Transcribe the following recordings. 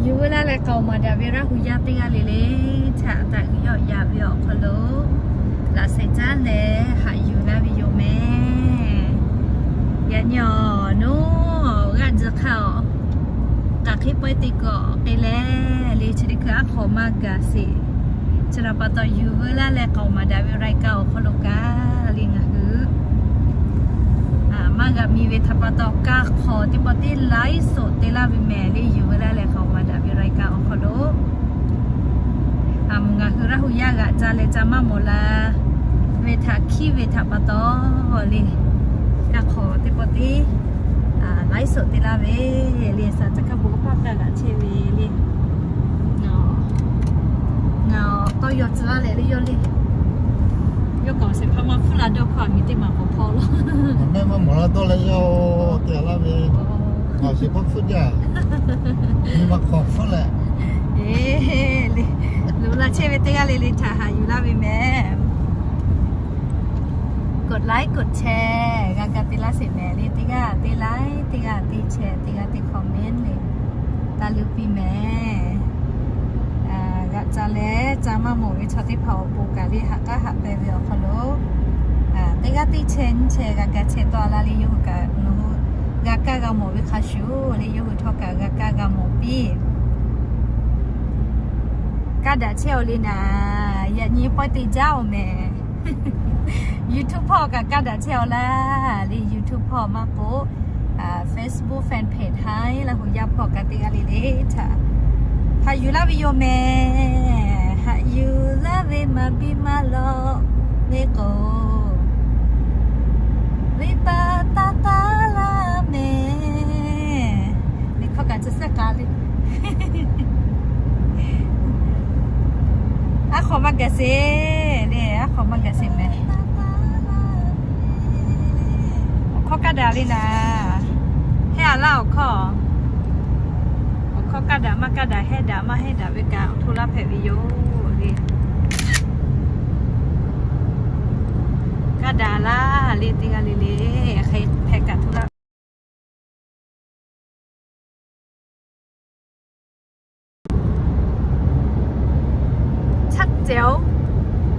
Yuˬ veu laˇ leh k'aoˍ maˍ daꞈ ve Laˇ hu yaˇ teˇ g'aˇ le le htaꞈ daꞈ g'uiˬ yawˆ yaꞈ ve awˬ hk'aw lo, laꞈ shehˍ caˉ leh haꞈ yuˬ laˇ ve yoˬ mehˍ. Yaꞈ nyi awˬ nawˉ g'aˇ ji hk'aˇ awˬ k'aˬ hk'e pawehˇ te kuiˬ awˬ k'e leh le, chi teˇ hkui aˉ hk'aw maˇ gaˬ sheˍ. Chi htaꞈ pa taw yuˬ veu laˇ leh k'aoˍ maˍ daꞈ ve รายการ awˬ hk'aw lo kaꞈ le ngaˬ hui maˇ g'a mi ve htaꞈ pa taw, kaˇ hk'awꞈ teˇ pawˆ teˇ ไลฟ์สด te laˇ ve mehˍ le, yuˬ veu laˇ leh k'aoˍ maˍ daꞈ ve รายการ awˬ hk'aw lo, a, ngaˬ hui Laˇ hu yaˇ g'aꞈ ca leh ca maˇ mawˬ la ve htaꞈ hkiˉ ve htaꞈ pa taw le, kaˇ hk'awꞈ teˇ pawˆ teˇ ไลฟ์สด te laˇ ve le, saˍ ca kaˇ bon paˇ kaˇ g'aꞈ chehˇ ve le. Ngaˬ tawˇ yaw tcuh laˇ leh le yawˇ le. Yawˇ kaꞈ awˬ shehˍ hpaˇ maˇ hpfuhˇ la dawˇ hkawˇ a miˬ teˇ maˬ k'awꞈ hpawˇ lo. Ngaˬ mehˆ maˇ mawˬ la dawˇ leh yawˇ te laˇ ve, awˬ shehˍ hpaˇ hpfuhˇ jaˇ, miˬ maˇ hk'awꞈ hpfuhˇ leh, le, loꞈ la chehˇ ve teˇ g'aˇ le le htaꞈ haꞈ yuˬ laˇ ve mehˍ. กดไลค์ กดแชร์ g'a ga te laˇ sheˍ mehˍ le, teˇ g'aˇ teˇ ไลค์ teˇ g'aˇ teˇ แชร์ teˇ g'aˇ teˇ คอมเมนต์ le, taˇ luˇ piˇ mehˍ. G'aꞈ ca leh ca maˇ mawˬ ve chaw teˇ hpaˍ awˬ pon kaꞈ le haꞈ k'aˉ haꞈ pehˇ ve awˬ hk'aw lo, teˇ g'aˇ teˇ แชร์ nyiˇ แชร์ g'a ga chehˇ tawˆ a laˇ le, yawˇ hui kaꞈ nawˬ hui g'a kaˇ g'a mawˬ ve hk'a shuˍ le, yawˇ hui htawˇ kaꞈ g'a kaˇ g'a mawˬ piˇ. Kaˇ daꞈ chehˇ aw le naˍ, yaꞈ nyi pawehˇ te jaˇ aw mehˍ. YouTube hpawˇ kaꞈ kaˇ daꞈ chehˇ aw laˇ le, YouTube hpawˇ maˇ k'o, Facebook fan page haiˉ Laˇ hu yaˇ hpawˇ kaꞈ teˇ g'aˇ le le htaꞈ haꞈ yuˬ laˇ ve yoˬ mehˍ. Haꞈ yuˬ laˇ ve maˇ biˇ maˇ lawꞈ ve k'o, venˇ baˆ taˇ taˉ laˇ mehˍ. Liꞈ hkawˇ kaꞈ chi sehˉ k'a le. Aˉ hk'aw maˇ gaˬ sheˍ le, aˉ hk'aw maˇ gaˬ sheˍ mehˍ. Awˬ hkawˇ kaˇ daꞈ le naˍ, hehˉ a laˇ awˬ hkawˇ. Awˬ hkawˇ kaˇ daꞈ maˇ kaˇ daꞈ, hehˉ daꞈ maˇ hehˉ daꞈ ve kaꞈ awˬ hto laˇ hpehꞈ ve yoˬ le. Kaˇ daꞈ laˇ le teˇ g'aˇ le le, hk'e hpehꞈ kaꞈ hto laˇ. Chaˇ cehˬ-oˬ,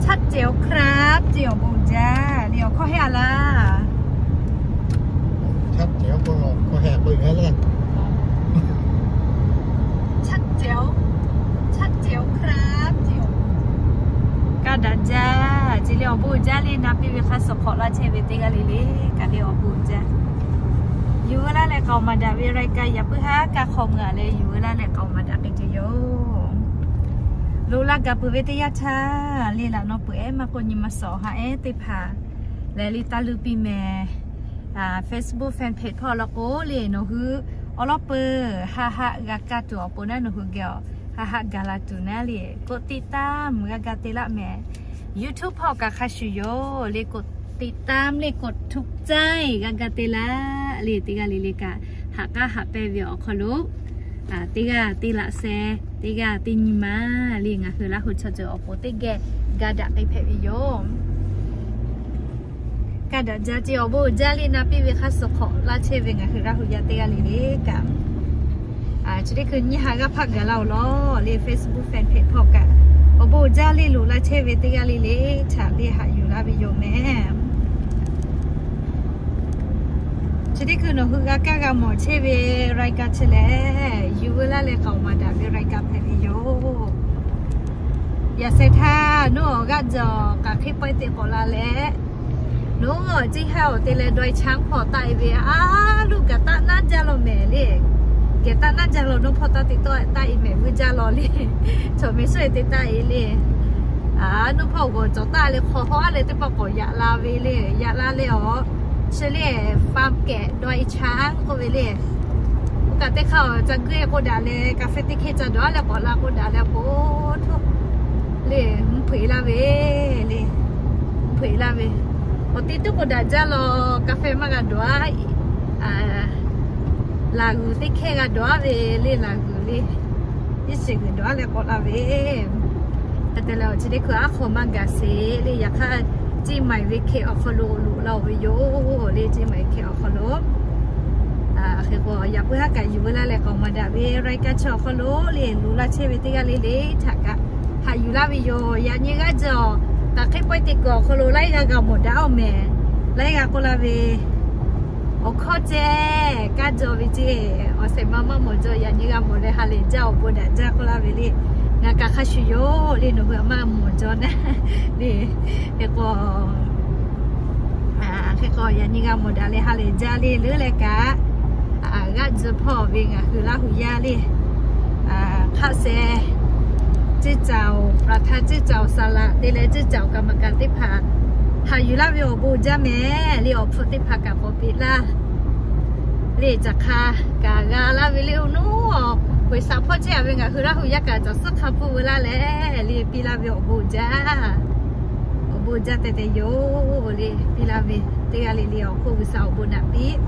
chaˇ cehˬ-oˬ ครับ ce awˬ bon jaˇ le, awˬ hkawˇ hehˉ a laˇ. Chaˇ cehˬ-oˬ k'o, awˬ hkawˇ hehˉ k'o hehˉ le. Chaˇ cehˬ-oˬ, chaˇ cehˬ-oˬ ครับ ce awˬ bon jaˇ. Kaˇ daꞈ jaˇ ce le, awˬ bon jaˇ le, na piˇ ve hk'a suhˍ hk'awꞈ laˇ chehˇ ve teˇ g'aˇ le le kaꞈ le awˬ bon jaˇ. Yuˬ veu laˇ leh k'aoˍ maˍ daꞈ ve รายการ yaꞈ puiˉ haˉ kaˇ hk'aw meuˬ a leh yuˬ veu laˇ leh k'aoˍ maˍ daꞈ k'ai ce yoˬ. Loꞈ la gaˬ peuˬ ve teˇ yanˇ htaˇ le, laꞈ naw peuˬ ehˉ maˇ k'oˆ nyi ma suhˍ haꞈ ehˉ teˇ hpaˍ lehˬ le taˇ luˇ piˇ mehˍ. Facebook fan page hpawˇ law k'o le, nawˬ hui awˬ lawn peuˬ haˆ haˆ g'a kaˇ tuˬ awˬ pon naˉ, nawˬ hui geh awˬ haˆ haˆ gaˬ la tuˬ naˉ le, กดติดตาม g'a ga te laˇ mehˍ. YouTube hpawˇ kaꞈ hk'a shuˍ yoˬ le, กดติดตาม le กดถูกใจ g'a ga te laˇ le, teˇ g'aˇ le le kaꞈ haꞈ k'aˉ haꞈ pehˇ ve awˬ hk'aw lo, teˇ g'aˇ teˇ laꞈ sheh, teˇ g'aˇ teˇ nyi ma le, ngaˬ hui Laˇ hu chaw ceuˬ awˬ pon teˇ geh ga daꞈ k'ai hpehꞈ ve yoˬ. Kaˇ daꞈ jaˇ ce awˬ bon jaˇ le, na piˇ ve hk'a suhˍ hk'awꞈ laˇ chehˇ ve ngaˬ hui Laˇ hu yaˇ teˇ g'aˇ le le kaꞈ, chi teˇ hkui nyiˇ ha g'aˇ hpaˆ gaˬ laˇ-oˬ lawˬ le, Facebook fan page hpawˇ kaꞈ awˬ bon jaˇ le, loꞈ la chehˇ ve teˇ g'aˇ le le htaꞈ le haꞈ yuˬ laˇ ve yoˬ mehˍ. Chi teˇ hkui nawˬ hui g'a kaˇ g'a mawˬ chehˇ ve รายการ chi lehˬ, yuˬ veu laˇ leh k'aoˍ maˍ daꞈ ve รายการ hpehꞈ ve yoˬ. Yaꞈ sheh htaˇ nawˬ awˬ g'aˇ jawˬ k'aˬ hk'e pawehˇ te k'awꞈ la leh, nawˬ awˬ ceˇ haˉ awˬ te leh ดอยช้าง hpawˇ taˆ-e ve a, luˇ gaˬ taˆ naˉ jaˇ law mehˍ le. Geh taˆ naˉ jaˇ law, nawˬ hpawˇ taˇ te tawˆ taˆ-e mehˍ vuiˇ jaˇ law le. Chaw mehˍ suhˉ-e te taˆ-e le. A, nawˬ hpawˇ g'awˬ cawˬ taˆ leh hk'aw haw a leh teˇ pawˆ k'awꞈ yaꞈ la ve le, yaꞈ la leh awˬ chi le, ฟาร์มแกะดอยช้าง k'oˆ ve le. Oˇ kaꞈ teˇ hk'aˇ awˬ ca guˇ-e k'oˆ daꞈ leh กาแฟ teˇ hkehˇ ca dawˬ a leh k'awꞈ la k'oˆ daꞈ leh k'o, hto le, mvuhˇ hpeuꞈ laˇ ve le, mvuhˇ hpeuꞈ laˇ ve. Awˬ te tuˉ k'oˆ daꞈ jaˇ law, กาแฟ maˇ g'a dawˬ a, laˬ g'uiˬ teˇ hkehˇ g'a dawˬ a ve le, laˬ g'uiˬ le, iˉ shiˍ g'uiˬ dawˬ a leh k'awꞈ la ve. Hk'e te leh awˬ chi teˇ hkui aˉ hk'aw maˇ gaˬ sheˍ le, yaꞈ hk'aˇ เชียงใหม่ ve hkeh awˬ hk'aw lo loꞈ la-oˬ ve yoˬ le, เชียงใหม่ ve hkeh awˬ hk'aw lo. Hk'e k'o, yaꞈ puiˉ haˉ kaꞈ yuˬ veu laˇ leh k'aoˍ maˍ daꞈ ve รายการ chi awˬ hk'aw lo le, luˬ laˇ chehˇ ve teˇ g'aˇ le le htaꞈ kaꞈ haꞈ yuˬ laˇ ve yoˬ. Yaꞈ nyi g'aˇ ji awˬ, taꞈ hk'eˇ pawehˇ te kuiˬ awˬ hk'aw lo laiˉ g'aˇ g'a mawˬ daꞈ-oˬ mehˍ. Laiˉ g'aˇ k'oˆ laˇ ve, awˬ hkawˇ ceh kaˇ jaw ve ceˇ, awˬ shehˍ ma maˇ mawˬ jaw, yaꞈ nyi g'a mawˬ leh ha lehˬ jaˇ, awˬ bon daꞈ jaˇ k'oˆ laˇ ve le. Ngaˬ kaꞈ hk'a shuˍ yoˬ le, nawˬ hui a maˇ mawˬ jaw naˉ le. Hk'e k'o, hk'e k'o yaꞈ nyi g'a mawˬ daꞈ leh ha lehˬ jaˇ le leuˉ leh kaꞈ, g'aˇ ji hpawˇ ve ngaˬ hui Laˇ huˍ yaˇ le, hk'aˆ seh, ชื่อเจ้า ประธาน ชื่อเจ้า สหลัก te leh ชื่อเจ้า กรรมการ teˇ hpaˍ haꞈ yuˬ laˇ ve awˬ bon jaˇ mehˍ le. Awˬ hpfuhˇ teˇ hpaˍ kaꞈ k'awꞈ peꞈ laˇ le, caˬ hk'a kaꞈ g'a laˇ ve le. Oˇ nuˉ awˬ, บริษัท hpawˇ chehˇ-a ve ngaˬ hui Laˇ huˍ yaˇ kaꞈ caˬ suhˉ hk'a pfuhˇ veu laˇ leh le, piˇ laˇ ve awˬ bon jaˇ. Awˬ bon jaˇ tehꞈ tehꞈ yoˬ le, piˇ laˇ ve teˇ g'aˇ le le awˬ hk'oˆ G'uiˬsha awˬ bon naꞈ piˇ.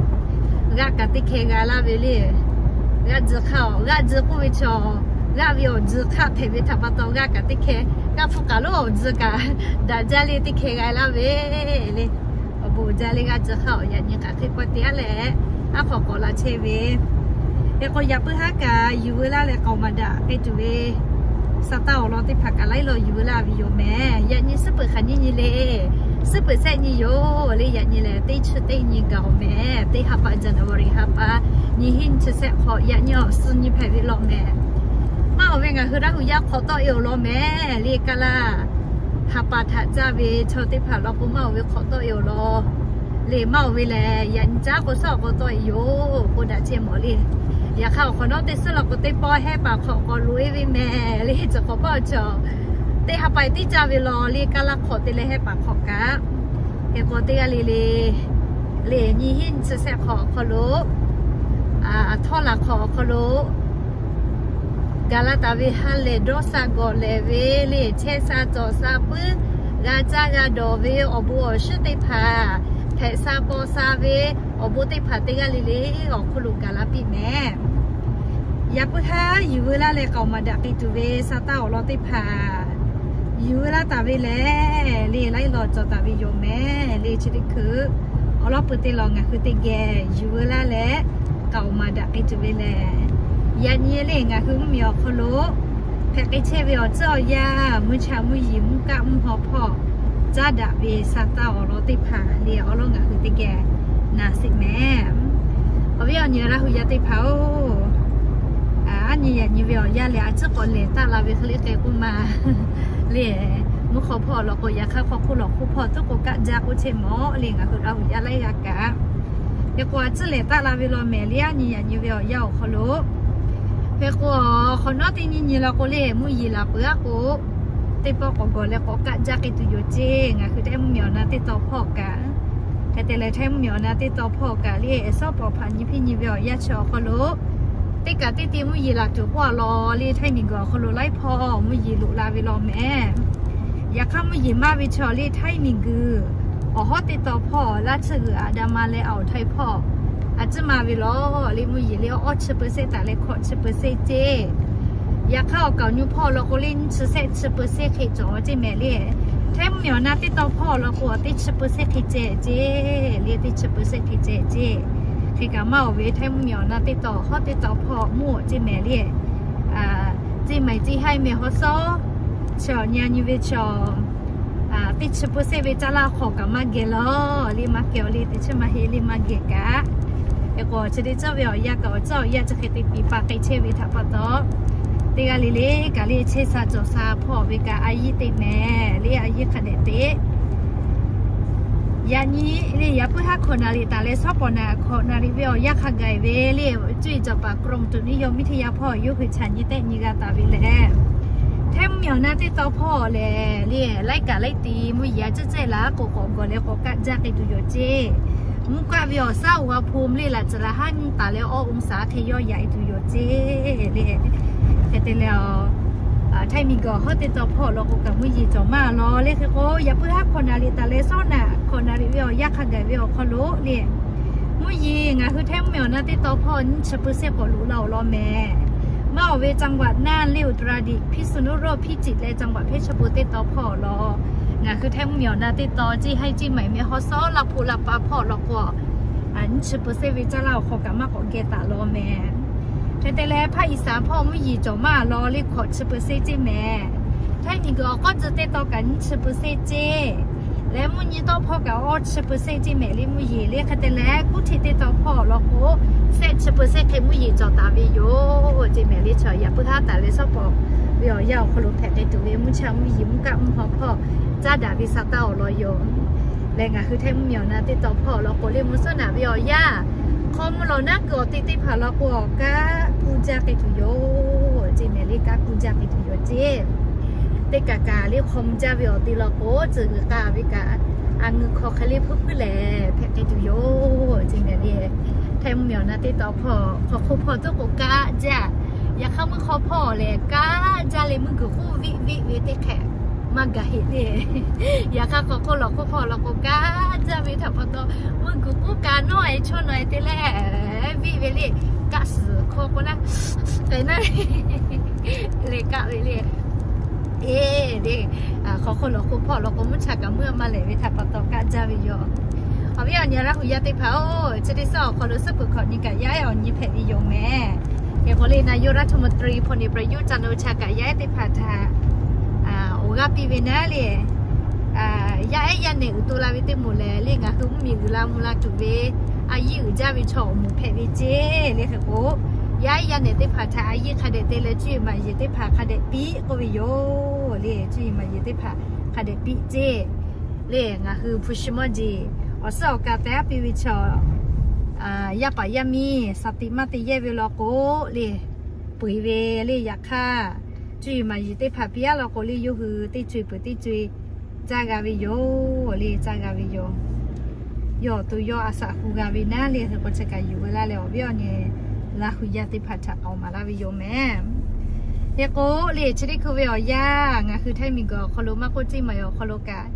G'aˇ kaꞈ teˇ hkeh g'a laˇ ve le. G'aˇ ji hk'aˇ awˬ, g'aˇ ji k'oˆ ve chaw, g'aˇ ve awˬ ji hk'aˆ hpehꞈ ve htaꞈ pa taw g'aˇ kaꞈ teˇ hkeh, g'aˇ hpfuhˇ kaꞈ lo awˬ ji kaꞈ daꞈ jaˇ le, teˇ hkeh g'a laˇ ve le. Awˬ bon jaˇ le, g'aˇ ji hk'aˇ awˬ yaꞈ nyi kaꞈ hk'e k'awꞈ te-a leh, aˉ hk'aw k'awꞈ la chehˇ ve. Hk'e k'o yaꞈ puiˉ haˉ kaꞈ yuˬ veu laˇ leh k'aoˍ maˍ daꞈ k'ai tuˬ ve sa taˇ awˬ lawn teˇ hpaˍ kaꞈ laiˉ law yuˬ veu laˇ ve yoˬ mehˍ. Yaꞈ nyi suhˉ peuˬ hk'aˬ nyiˇ nyi le, suhˉ peuˬ shehˆ nyi yoˬ le. Yaꞈ nyi lehˬ teˇ chi teˇ nyi gaˬ-oˬ mehˍ. Teˇ ha pa January ha pa, nyi hiˉ nyi chi shehˆ hk'awꞈ, yaꞈ nyi awˬ suh nyi hpehꞈ ve law mehˍ. Maˇ awˬ ve ngaˬ hui Laˇ huˍ yaˇ hk'awꞈ tawˆ-e awˬ lawn mehˍ le. Kaˇ laˇ ha pa htaꞈ caˇ ve chaw teˇ hpaˍ law k'o, maˇ awˬ ve hk'awꞈ tawˆ-e awˬ lawn le. Maˇ awˬ ve lehˬ, yaꞈ nyi caˉ k'o suhˉ awˬ k'aw tawˆ-e yoˬ k'oˆ daꞈ chehˇ mawˬ le. Yaꞈ hk'aˇ awˬ hk'awꞈ nawˉ teˇ suhˉ law k'o, teˇ pawˆ hehˉ paˍ hk'awꞈ k'awꞈ loꞈ-e ve mehˍ le. Chi hk'awꞈ paˆ awˬ chaw teˇ ha pa tiˉ caˇ ve law le. Kaˇ laˇ hk'awꞈ te leh hehˉ paˍ hk'awꞈ kaꞈ, hk'e k'o teˇ g'aˇ le le le, nyi hiˉ nyi chi shehˆ hk'awꞈ awˬ hk'aw lo aˬ htawˇ laˬ hk'awꞈ awˬ hk'aw lo gaˬ la taˍ ve ha lehˬ dawˇ sha gawˬ lehˬ ve le, chehˇ sha cawˬ sha puiˉ, g'a caˇ g'a dawˬ ve awˬ bon awˬ shinˉ teˇ hpaˍ, hpehꞈ sha paw sha ve awˬ bon teˇ hpaˍ teˇ g'aˇ le le awˬ hk'oˆ lo gaˬ la piˇ mehˍ. Yaꞈ puiˉ haˉ yuˬ veu laˇ leh k'aoˍ maˍ daꞈ k'ai tuˬ ve sa taˇ awˬ lawn teˇ hpaˍ yuˬ veu laˇ taˍ ve lehˬ le, laiˉ law cawˬ taˍ ve yoˬ mehˍ le. Chi teˇ hkui awˬ lawn peuˬ te lawˬ ngaˬ hui teˇ geh yuˬ veu laˇ leh k'aoˍ maˍ daꞈ k'ai tuˬ ve lehˬ, yaꞈ nyi le ngaˬ hui mvuhˇmiˬ awˬ hk'aw lo hpehꞈ k'ai chehˇ ve awˬ tcuhˉ awˬ yanˇ, mvuhˇ cha mvuhˇ yeˬ mvuhˇ kaˆ mvuhˇ haw hpawˇ caˉ daꞈ ve sa taˇ awˬ lawn teˇ hpaˍ le awˬ lawn ngaˬ hui teˇ geh na sheˍ mehˍ. Awˬ viˉ awˬ nyi Laˇ huˍ yaˇ teˇ hpaˍ-oˬ, aˉ nyi yaꞈ nyi ve awˬ yanˇ lehˬ a ciˉ k'awꞈ lehˬ taˆ la ve hk'e le k'ai k'oˆ ma le. Mvuhˇ hk'aw hpawˇ law k'o, yaꞈ hk'aˇ hk'aw hk'oˆ lawˬ hk'oˆ hpawˇ tuˉ k'o kaˆ jaˇ k'oˆ chehˇ mawˬ le ngaˬ hui Laˇ huˍ yaˇ laiˉ g'aˇ kaꞈ. Hk'e k'o a ciˉ lehˬ taˆ la ve law mehˍ le, aˉ nyi yaꞈ nyi ve awˬ yanˇ awˬ hk'aw lo. Hk'e k'o, hk'awꞈ nawˉ teˇ nyiˇ nyi law k'o le, mvuhˇ yeˬ laˬ peuˬ-aˉ k'o, teˇ pawˆ k'awꞈ gawˬ leh k'awꞈ kaˆ jaˇ k'ai tuˬ yoˬ ceˇ. Ngaˬ hui htaiˇ mvuhˇmiˬ awˬ na teˇ tawn hpawˇ kaꞈ, hk'e te leh htaiˇ mvuhˇmiˬ awˬ na teˇ tawn hpawˇ kaꞈ le, aˬ suhˉ pawˍ hpaˍ nyi hpiˇ nyi ve awˬ yanˇ chi awˬ hk'aw lo teˇ kaꞈ teˇ te mvuhˇ yeˬ laˬ tuˬ k'oˆ a law le, htaiˇ miˬ guiˬ awˬ hk'aw lo laiˉ hpawˇ mvuhˇ yeˬ loꞈ la ve law mehˍ. Yaꞈ hk'aˇ mvuhˇ yeˬ maˇ ve chaw le, htaiˇ miˬ guiˬ awˬ hawˉ teˇ tawn hpawˇ laˇ tsuhˇ g'uiˬ aꞈ da ma leh awˬ htaiˇ hpawˇ a ciˉ ma ve law le, mvuhˇ yeˬ le awˇ chi เปอร์เซ็นต์ taˍ leh hkawꞈ chi เปอร์เซ็นต์ ceˇ. Yaꞈ hk'aˇ awˬ kaoˍ nyu hpawˇ law k'o le, nyiˇ chi shehˆ chi เปอร์เซ็นต์ hk'e cawˬ ceˇ mehˍ le. Htaiˇ mvuhˇmiˬ awˬ na teˇ tawn hpawˇ law k'o, teˇ chi เปอร์เซ็นต์ hk'e ceh ceˇ le, teˇ chi เปอร์เซ็นต์ hk'e ceh ceˇ. Hk'e kaꞈ maˇ awˬ ve htaiˇ mvuhˇmiˬ awˬ na teˇ tawn hawˉ teˇ tawn hpawˇ mvuhˇ ceˇ mehˍ le. Ceˇ maiˬ ceˇ haiˇ mehˍ haw sawˉ, chi awˬ nyi a nyi ve chaw teˇ chi เปอร์เซ็นต์ ve caˇ laˇ hk'awꞈ kaꞈ maˇ geh law le, maˇ kehˬ awˬ le, teˇ chi maˇ heˆ le, maˇ geh kaꞈ. Hk'e k'o chi teˇ ceuˬ ve awˬ yanˇ kaꞈ awˬ ceuˬ awˬ yanˇ chi hk'e te piˍ pa k'ai chehˇ ve htaꞈ pa taw, teˇ g'aˇ le le kaꞈ le chehˇ sha cawˬ sha hpawˇ ve kaꞈ a yiˇ te mehˍ le, a yiˇ hk'a dehꞈ te Yaꞈ nyi le, yaꞈ puiˉ haˉ hkawꞈ naˍ riˍ taˍ leh suhˉ pawˍ naˍ hkawꞈ naˍ riˍ ve awˬ yanˇ hk'a gaˬ ve le, cuˇ yiˍ cawˬ paˍ กรมอุตุนิยมวิทยา hpawˇ yawˇ hui chaꞈ nyi tehˆ nyi g'a taˍ ve lehˬ, htaiˇ mvuhˇmiˬ awˬ na teˇ tawn hpawˇ lehˬ le, laiˉ kaꞈ laiˉ ti mvuhˇ yeˬ a ciˉ cehˇ laˬ k'o, k'awꞈ gawˬ leh k'awꞈ kaˆ jaˇ k'ai tuˬ yoˬ ceˇ. Mvuhˇ kaˆ ve awˬ shaˉ uˍ g'a hpu mvuhˇ le laꞈ tcuhˍ laˬ haˉ nyiˇ taˍ leh awˇ องศา hk'e yawˇ yaꞈ e tuˬ yoˬ ceˇ le. Hk'e te leh, htaiˇ miˬ guiˬ hawˉ teˇ tawn hpawˇ law k'o kaꞈ mvuhˇ yeˬ cawˬ maˇ law le. Hk'e k'o, yaꞈ puiˉ haˉ hkawꞈ naˍ riˍ taˍ leh suhˉ naˍ hkawꞈ naˍ riˍ ve awˬ yanˇ hk'a gaˬ ve awˬ hk'aw lo le, mvuhˇ yeˬ ngaˬ hui htaiˇ mvuhˇmiˬ awˬ na teˇ tawn hpawˇ nyiˇ chi เปอร์เซ็นต์ k'awꞈ loꞈ la awˬ lawn mehˍ. Maˇ awˬ ve จังหวัดน่าน le, อุตรดิตถ์ พิษณุโลก พิจิตร leh จังหวัดเพชรบูรณ์ teˇ tawn hpawˇ law, ngaˬ hui htaiˇ mvuhˇmiˬ awˬ na teˇ tawn ceˇ haiˇ ceˇ maiˬ meh haw sawˉ laˇ hpu laˇ pa hpawˇ law k'o, nyiˇ chi เปอร์เซ็นต์ ve caˇ laˇ awˬ hk'aw kaꞈ maˇ k'awꞈ geh taˍ law mehˍ. Hk'e te leh ภาคอีสาน hpawˇ mvuhˇ yeˬ cawˬ maˇ law le หกสิบเปอร์เซ็นต์ ceˇ mehˍ. Htaiˇ miˬguiˬ awˬ k'awˇ tcuh teˇ taw kaꞈ ยี่สิบเปอร์เซ็นต์ ceˇ. Leh mvuhˇ nyi tawˆ hpawˇ kaꞈ ยี่สิบเปอร์เซ็นต์ ceˇ mehˍ le mvuhˇ yeˬ le. Hk'e te leh kuˉ hteꞈ teˇ taw hpawˇ awˬ lawn k'o, แปดสิบเปอร์เซ็นต์ hk'e mvuhˇ yeˬ cawˬ taˍ ve yoˬ ceˇ mehˍ le. Chaw yaꞈ puiˉ haˉ taˍ leh shawˉ pawˍ ve awˬ yanˇ awˬ hk'aw lo hpehꞈ k'ai tuˬ ve mvuhˇ cha mvuhˇ yeˬ mvuhˇ kaˆ mvuhˇ haw hpawˇ caˉ daꞈ ve sa taˇ awˬ lawn yoˬ. Leh ngaˬ hui Htaiˇ mvuhˇmiˬ awˬ na teˇ taw hpawˇ awˬ lawn k'o le mvuhˇ suhˉ naꞈ ve awˬ yanˇ hk'aw mvuh lawˬ naˉ kuiˬ awˬ te teˇ hpaˍ lawn k'o, awˬ kaˉ kuˇ jaˇ k'ai tuˬ yoˬ ceˇ mehˍ le. Kaˉ kuˇ jaˇ k'ai tuˬ yoˬ ceˇ. Teˇ kaꞈ kaꞈ le hk'aw mvuh jaˇ ve awˬ te lawn k'o, tcuh g'uiˬ k'a ve kaꞈ, a ngeuˬ hk'aw hk'e le hpuiˉ hpuiˉ lehˬ hpehꞈ k'ai tuˬ yoˬ ceˇ mehˍ le. Htaiˇ mvuhˇmiˬ awˬ na teˇ taw hpawˇ hk'aw hk'oˆ hpawˇ tuˉ k'o kaˉ jaˇ. Yaꞈ hk'aˇ mvuhˇ hk'aw hpawˇ lehˬ kaˉ jaˇ le mvuhˇ guiˬ k'oˆ viˆ viˆ ve teˇ hk'ehꞈ maˇ gaˬ heˆ le. Yaꞈ hk'aˇ hk'aw hk'oˆ lawˬ hk'oˆ hpawˇ lawn k'o kaˉ jaˇ ve htaꞈ pa taw, mvuhˇ guiˬ k'oˆ kaꞈ nawˉ e chaw nawˬ e te leh viˆ ve le. Kaˆ suhˍ hk'aw k'o naˉ k'ai naˉ le kaˆ ve le. Eˬ le, hk'aw hk'oˆ lawˬ hk'oˆ hpawˇ lawn k'o mvuhˇ cha kaꞈ mvuhˇ maˇ lehˬ ve htaꞈ pa taw kaˆ jaˇ ve yoˬ. Awˬ viˉ awˬ nyi Laˇ hu yaˇ teˇ hpaˍ-oˬ, chi teˇ suhˉ awˬ hk'aw lo suhˉ peuˬ hkawꞈ nyi kaꞈ yaˇ ehˉ awˬ nyi hpehꞈ ve yoˬ mehˍ. Hk'e k'o le, นายกรัฐมนตรี พลเอกประยุทธ์ จันทร์โอชา kaꞈ yaˇ ehˉ teˇ hpaˍ htaꞈ awˬ g'aˇ piˇ ve naˉ le. Yaˇ ehˉ yaˇ nehˬ uiˍ to la ve teˇ moˍ lehˬ le, ngaˬ hui mvuhˇmiˬ uiˍ la mvuh la tuˬ ve a yiˇ uiˍ jaˇ ve chaw awˬ moˍ hpehꞈ ve ceˇ le. Hk'e k'o, yaˇ ehˉ yaˇ nehˬ teˇ hpaˍ htaꞈ a yiˇ hk'a dehꞈ te leh cuˇ yiˍ maˍ yeˬ teˇ hpaˍ hk'a dehꞈ piˇ k'oˆ ve yoˬ le. Cuˇ yiˍ maˍ yeˬ teˇ hpaˍ hk'a dehꞈ piˇ ceˇ le. Ngaˬ hui hpu shi mawˇ jeˬ awˬ suhˉ awˬ ka te aˉ piˇ ve chaw, yaˇ paˍ yaˇ miˇ shaˍ tiꞈ maˇ te yehˇ ve lawn k'o le, peu eˬ ve le. Yaꞈ hk'aˇ, cuˇ yiˍ maˍ yeˬ teˇ hpaˍ piˇ aˉ lawn k'o le, yawˇ hui teˇ co e peuˬ teˇ co e caˇ g'a ve yoˬ le. Caˇ g'a ve yoˬ. Yawˇ awˬ to yawˇ a shaꞈ hu g'a ve naˉ le. Hk'e k'o chi kaꞈ yuˬ veu laˇ leh, awˬ viˉ awˬ nyi Laˇ hu yaˇ teˇ hpaˍ htaꞈ k'aoˍ maˍ laˇ ve yoˬ mehˍ. Hk'e k'o le, chi teˇ hkui ve awˬ yanˇ ngaˬ hui Htaiˇ miˬguiˬ awˬ hk'aw lo maˇ k'oˆ, ceˇ maˍ awˬ hk'aw lo kaꞈ,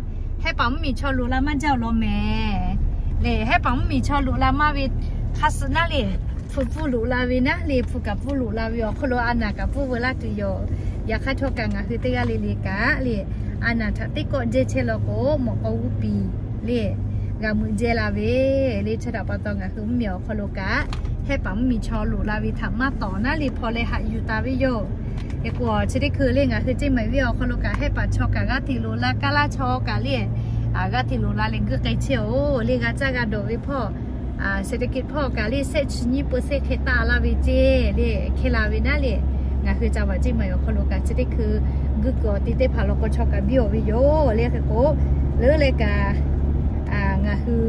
hehˉ paˍ mvuhˇmiˬ chaw loꞈ la maˇ jaˇ awˬ lawn mehˍ le. Hehˉ paˍ mvuhˇmiˬ chaw loꞈ la maˇ ve hk'a suh naˉ le, hpu pfuhˇ loꞈ la ve naˉ le, hpu kaꞈ pfuhˇ loꞈ la ve awˬ hk'aw lo a naˍ kaꞈ pfuhˇ veu laˇ tuˬ yoˬ. Yaꞈ hk'aˇ htawˇ kaꞈ ngaˬ hui teˇ g'aˇ le le kaꞈ le, a naˍ htaꞈ teˇ kawˆ jehˇ chehˇ law k'o, mawꞈ k'aw g'uˇ piˍ le, g'a meuꞈ jehˇ la ve le. Chi htaꞈ pa taw ngaˬ hui mvuhˇmiˬ awˬ hk'aw lo kaꞈ, hehˉ paˍ mvuhˇmiˬ chaw loꞈ la ve htaꞈ maˇ tawˍ naˉ le hpaw leh haꞈ yuˬ taˍ ve yoˬ. Hk'e k'o, chi teˇ hkui le ngaˬ hui ceˇ maˍ viˇ awˬ hk'aw lo kaꞈ, hehˉ paˍ chaw kaꞈ g'aˇ hteꞈ loꞈ la, kaˇ laˇ chaw kaꞈ le g'aˇ hteꞈ loꞈ la leh guˇ k'ai chehˇ-oˬ le. G'a caˇ g'a dawˬ ve hpawˇ, เศรษฐกิจ hpawˇ kaꞈ le, shehˆ chi nyiˇ เปอร์เซ็นต์ hk'e taˆ laˇ ve ceˇ le. Hk'e la ve naˉ le, ngaˬ hui จังหวัดเชียงใหม่ awˬ hk'aw lo kaꞈ chi teˇ hkui guˇ kuiˬ awˬ te teˇ hpaˍ law k'o chaw kaꞈ biˇ-oˬ ve yoˬ le. Hk'e k'o, leuˉ leh kaꞈ ngaˬ hui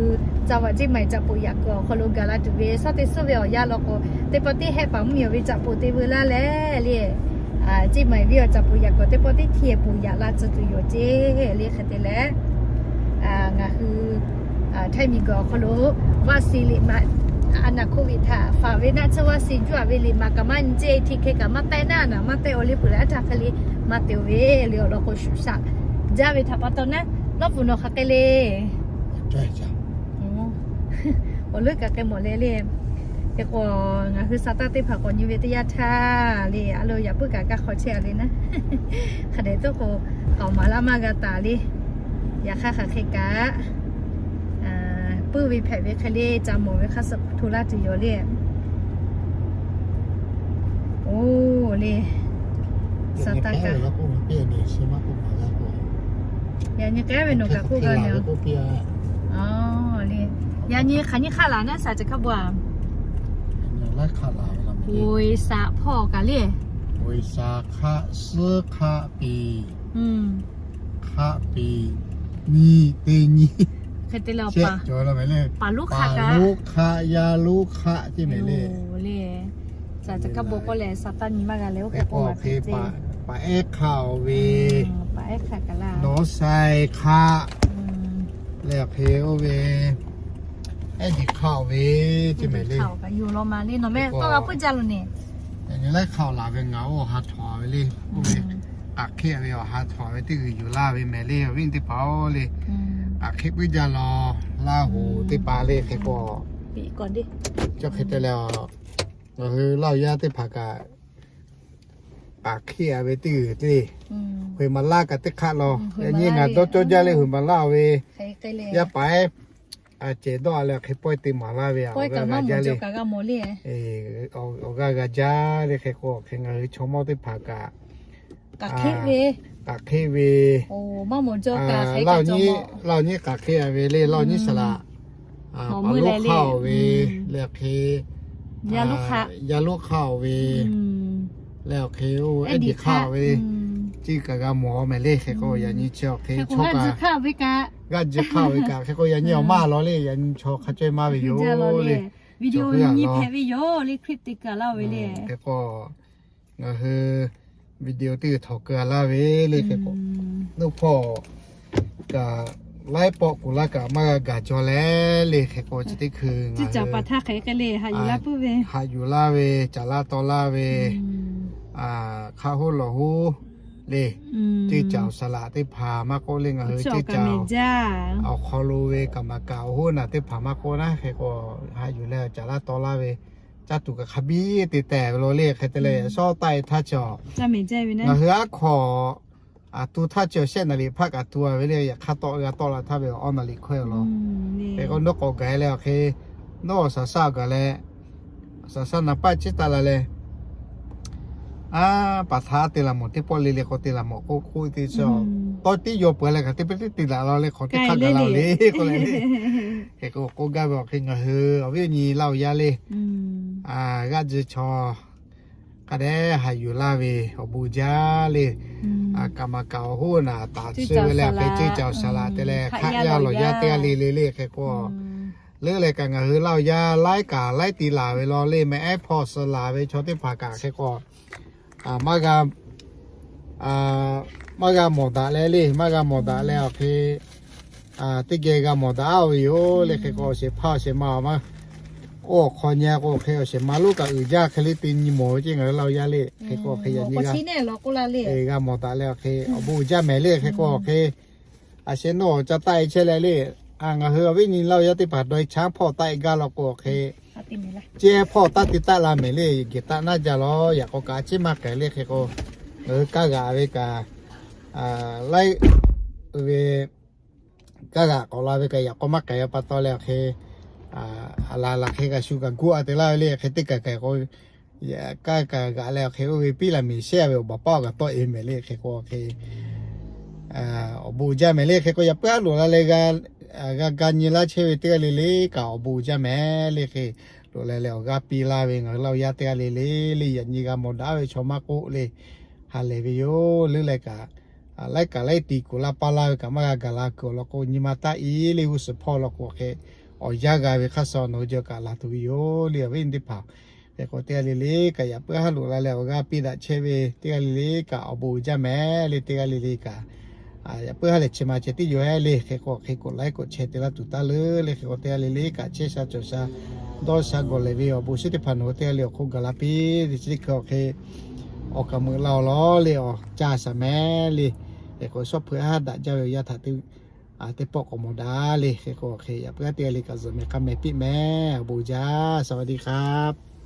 จังหวัดเชียงใหม่ caꞈ poˍ yaꞈ kuiˬ awˬ hk'aw lo gaˬ la tuˬ ve shawˉ teˇ suhˉ ve awˬ yanˇ law k'o, teˇ pawˆ tiˉ hehˉ paˍ mvuhˇmiˬ ve caꞈ poˍ te veu laˇ leh le, ceˇ maˍ viˇ awˬ caꞈ poˍ yaꞈ kuiˬ teˇ pawˆ tiˉ hteˇ poˍ yaꞈ la tcuh tuˬ yoˬ ceˇ le. Hk'e te leh ngaˬ hui Htaiˇ miˬguiˬ awˬ hk'aw lo วัคซีน liꞈ maꞈ, a naˍ โควิด htaꞈ faˍ ve naˆ tsuhˇ วัคซีน juˇ-a ve liꞈ maꞈ kaꞈ maˇ nyi ceˇ, hteꞈ hk'e kaꞈ maˇ tehˆ naˉ, a naˍ maˇ tehˆ-oˬ le, peuˬ leh aˉ htaˇ hk'e le maˇ te-oˬ ve le. Awˬ lawn k'o shuˍ shaꞈ jaˇ ve htaꞈ pa taw naˉ, lawˇ puˍ nawˬ hk'aˬ hk'e le awˬ leuˉ kaꞈ k'ai mawˬ leh le. Hk'e k'o, ngaˬ hui sa taˇ teˇ hpaˍ k'awꞈ nyi ve teˇ yanˇ htaˇ le, a lo yaꞈ puiˉ kaꞈ kaˇ hk'aw chehˇ-a ve naˉ, hk'a dehꞈ tuˉ k'o, k'aoˍ maˍ laˇ maˇ g'a taˍ le. Yaꞈ hk'aˇ hk'aˬ hk'e kaꞈ puiˉ ve hpehꞈ ve hk'e le, ca mawˬ ve hk'a suh hto laˇ tuˬ yoˬ le. Oˬ le, sa taˇ kaꞈ, yaꞈ nyi k'ehˉ ve nawˬ kaꞈ k'oˆ g'a ve le. Yaꞈ nyi hk'aˬ nyiˇ hk'aˆ laˬ naˉ, shaˍ chi hk'a bawˇ-a. บริษัท hpawˇ kaꞈ le, บริษัท hk'aˆ suhˉ hk'aˆ piˍ, hk'aˆ piˍ nyi teˇ nyi, hk'e te leh paˍ lonˉ hk'aˆ, yaˇ lonˉ hk'aˆ ceˇ mehˍ le. Shaˍ chi hk'a bawˇ k'oˆ leh sa taˇ nyi maˇ g'a leh, oˇ hk'e k'oˆ ma hk'e, paˍ ehˉ hk'aˆ-oˬ ve, nawˉ sai hk'aˆ leh hk'e oˇ ve, ehˉ diˬ hk'aˆ-oˬ ve ceˇ mehˍ le. Yoˬ law ma le, nawˬ meh tawˇ g'a puiˉ jaˇ lo ne. Yaꞈ nyi laiˉ hk'aˆ-oˬ laˬ ve ngaˬ oˇ awˬ ha htawˍ ve le. Oˇ ve k'aꞈ hk'eˆ ve awˬ ha htawˍ ve teˇ g'uiˬ yuˬ laˇ ve mehˍ le, awˬ viˉ teˇ hpaˍ-oˬ le. K'aꞈ hk'eˆ puiˉ jaˇ law, Laˇ huˍ teˇ hpaˍ le hk'e k'o, chi hk'e te leh, ngaˬ hui Laˇ huˍ yaˇ teˇ hpaˍ kaꞈ k'aꞈ hk'eˆ-a ve teˇ g'uiˬ le. Huiˬ maˍ laˇ kaꞈ teˇ hk'aˆ law. Yaꞈ nyi ngaˬ dawˇ cawˇ jaˇ le, huiˬ maˍ laˇ-oˬ ve, yaˇ paˍ ehˉ cehˬ dawˇ a leh hk'e pawehˇ te maˍ laˇ ve a, awˬ g'aˇ g'a jaˇ le. Awˬ g'aˇ g'a jaˇ le hk'e k'o, hk'e ngaˬ hui chaw mawˇ teˇ hpaˍ kaꞈ k'aꞈ hk'eˆ ve, Laˇ nyi k'aꞈ hk'eˆ a ve le, Laˇ nyi saˍ laꞈ, paˍ lonˉ hk'aˇ oˬ ve leh hk'e, yaˇ lonˉ hk'aˇ oˬ ve leh awˬ hk'e, oˇ ehˉ diˍ hk'aˇ oˬ ve, ceˇ kaꞈ g'a mawˬ mehˍ le hk'e k'o, yaꞈ nyi chi awˬ hk'e chaw kaꞈ g'aˇ ji hk'aˇ oˬ ve kaꞈ hk'e k'o, yaꞈ nyi awˬ maˇ law le, yaꞈ nyi chaw hk'a cawehˇ maˇ ve yoˬ le. Video nyi hpehꞈ ve yoˬ le, clip te kaꞈ laˇ ve le. Hk'e k'o, ngaˬ hui video teˇ g'aˇ htawnˍ keu a laˇ ve le hk'e k'o, nuˇ hpawˇ kaꞈ laiˉ pawˆ kuˬ laˇ kaꞈ maˇ g'a gaˬ jaw leh le hk'e k'o, chi teˇ hkui ngaˬ hui haꞈ yuˬ laˇ ve, caˍ laˇ taw laˇ ve, hk'aˆ hoˉ lawˬ hoˉ le, ceˇ caoˬ saˍ laꞈ teˇ hpaˍ maˇ k'oˆ le, ngaˬ hui ceˇ caoˬ awˬ hk'aw lo ve kaˍ maˍ kaˍ awˬ hoˉ naˬ teˇ hpaˍ maˇ k'oˆ naˉ hk'e k'o, haꞈ yuˬ leh caˍ laˇ taw laˇ ve, caˇ tuˬ kaꞈ hk'a biˇ te tehˬ ve lo le hk'e te leh, shawˉ taˆ e htaˇ chi ngaˬ hui aˉ hk'aw aˬ tu htaˇ chi awˬ shehˆ naˍ riˍ hpaˆ kaꞈ tu a ve le, yaꞈ hk'aˇ tawˆ g'a tawˆ la htaˇ ve awˬ awˇ naˍ riˍ hkawehˇ awˬ lawn. Hk'e k'o, nawˉ k'awꞈ gaˬ leh awˬ hk'e, nawˉ awˬ saˍ saˉ gaˬ leh, saˍ saˉ naˍ paˆ ciˉ taˆ la leh, aˉ paˍ htaꞈ te laˬ mawˬ teˇ pawˆ le le k'o, te laˬ mawˬ k'oˆ k'oˆ te chi tawˇ tiˉ yaw peuˬ leh kaꞈ teˇ pehˇ tiˉ te daꞈ la le hk'aw teˇ hk'aˇ gaˬ la le k'oˆ leh le. Hk'e k'o, k'oˆ gaˇ ve awˬ hk'e ngaˬ hui awˬ viˉ awˬ nyi Laˇ huˍ yaˇ le, g'aˇ ji chaw hk'a dehꞈ haꞈ yuˬ laˇ ve awˬ bon jaˇ le. Kaˍ maˍ kaˍ awˬ hoˉ naˬ taˍ chi ve leh hk'e ceˇ caoˬ saˍ laꞈ te leh hk'aˆ yaˇ lawˬ yaˇ teˇ g'aˇ le le le hk'e k'o, leuˉ leh kaꞈ ngaˬ hui Laˇ huˍ yaˇ laiˉ kaꞈ laiˉ ti laˬ ve law le, mehˍ ehˉ hpawˇ suh laˬ ve chaw teˇ hpaˍ kaꞈ hk'e k'o, maˇ g'a maˇ g'a mawˬ daꞈ leh le, maˇ g'a mawˬ daꞈ leh awˬ hk'e, teˇ geh g'a mawˬ daꞈ a ve yoˬ le hk'e k'o, awˬ shehˍ hpaˇ awˬ shehˍ ma maˇ oˇ awˬ hk'aw nyi k'o hk'e, awˬ shehˍ ma lonˉ kaꞈ uiˍ jaˇ hk'e le te nyi mawˬ ve ceˇ ngaˬ hui Laˇ huˍ yaˇ le hk'e k'o, hk'e yaꞈ nyi g'a mawˬ daꞈ leh awˬ hk'e awˬ bon uiˍ jaˇ mehˍ le hk'e k'o, awˬ hk'e a sheh nawˇ ca taˆ e chehˇ leh le. Ngaˬ hui awˬ viˉ nyi Laˇ huˍ yaˇ teˇ hpaˍ dawˇ e chaˉ hpawˇ taˆ e gaˇ law k'o, awˬ hk'e ceˇ hpawˇ taˇ te taˆ la mehˍ le, geh taˆ naˇ jaˇ lawˬ. Yaꞈ k'aw kaꞈ a ciˉ maˇ k'ai le hk'e k'o, ngaˬ hui kaˇ g'aꞈ ve kaꞈ laiˉ ve kaˇ g'aꞈ k'awꞈ la ve kaꞈ yaꞈ k'aw maˇ k'ai pa taw leh awˬ hk'e, a laˬ laˬ hk'e kaꞈ shu kaꞈ guˇ a te laˇ ve le hk'e teˇ kaˬ kaˬ k'o, kaˇ kaꞈ g'aꞈ leh awˬ hk'e oˇ ve piˉ la miˬ shehˇ ve awˬ baˬ paˇ awˬ kaꞈ tawˆ e mehˍ le hk'e k'o, awˬ hk'e awˬ bon uiˍ jaˇ mehˍ le hk'e k'o, yaꞈ puiˉ haˉ loꞈ la leh g'a ga nyi laˇ chehˇ ve teˇ g'aˇ le le kaꞈ awˬ bon uiˍ jaˇ mehˍ le hk'e, loꞈ la leh awˬ g'aˇ piˇ laˇ ve ngaˬ hui Laˇ huˍ yaˇ teˇ g'aˇ le le le yaꞈ nyi g'a mawˬ daꞈ ve chaw maˇ k'oˆ le, ha lehˬ ve yoˬ. Leuˉ leh kaꞈ laiˉ kaꞈ laiˉ ti kuˬ laˇ paˇ laˇ ve kaꞈ maˇ g'a gaˬ la kuiˬ awˬ lawn k'o, nyi ma taˇ e le g'uˇ suhˍ hpawˇ law k'o awˬ hk'e, awˬ yanˇ g'a ve hk'aˇ suh nawˬ hui jawˇ kaꞈ laˬ tuˬ ve yoˬ le awˬ viˉ nyi teˇ hpaˍ. Hk'e k'o teˇ g'aˇ le le kaꞈ yaꞈ puiˉ haˉ loꞈ la leh awˬ g'aˇ piˇ daꞈ chehˇ ve teˇ g'aˇ le le kaꞈ awˬ bon uiˍ jaˇ mehˍ le teˇ g'aˇ le le kaꞈ yaꞈ puiˉ haˉ lehˬ chi ma ceh tiˉ yoˬ ehˉ le hk'e k'o, hk'e k'oˆ laiˉ k'oˆ chehˇ te laˇ tuˬ taˍ le le hk'e k'o, teˇ g'aˇ le le kaꞈ chehˇ sha cawˬ sha dawˇ sha gawˬ lehˬ ve awˬ bon shiˉ teˇ hpaˍ nawˬ hui teˇ g'aˇ le awˬ hk'oˆ gaˬ la piˇ ve chi teˇ hkui awˬ hk'e, awˬ kaˍ meuꞈ la awˬ lawn le awˬ ca shaˍ mehˍ le. Hk'e k'o, shawˉ hpui haˉ daꞈ jaˇ ve awˬ yanˇ htaꞈ teˇ pawˆ k'awꞈ mawˬ daꞈ le hk'e k'o, awˬ hk'e yaꞈ puiˉ haˉ teˇ g'aˇ le kaꞈ zuhꞈ mehˍ k'a mehˍ piˇ mehˍ awˬ bon uiˍ jaˇ. สวัสดีครับ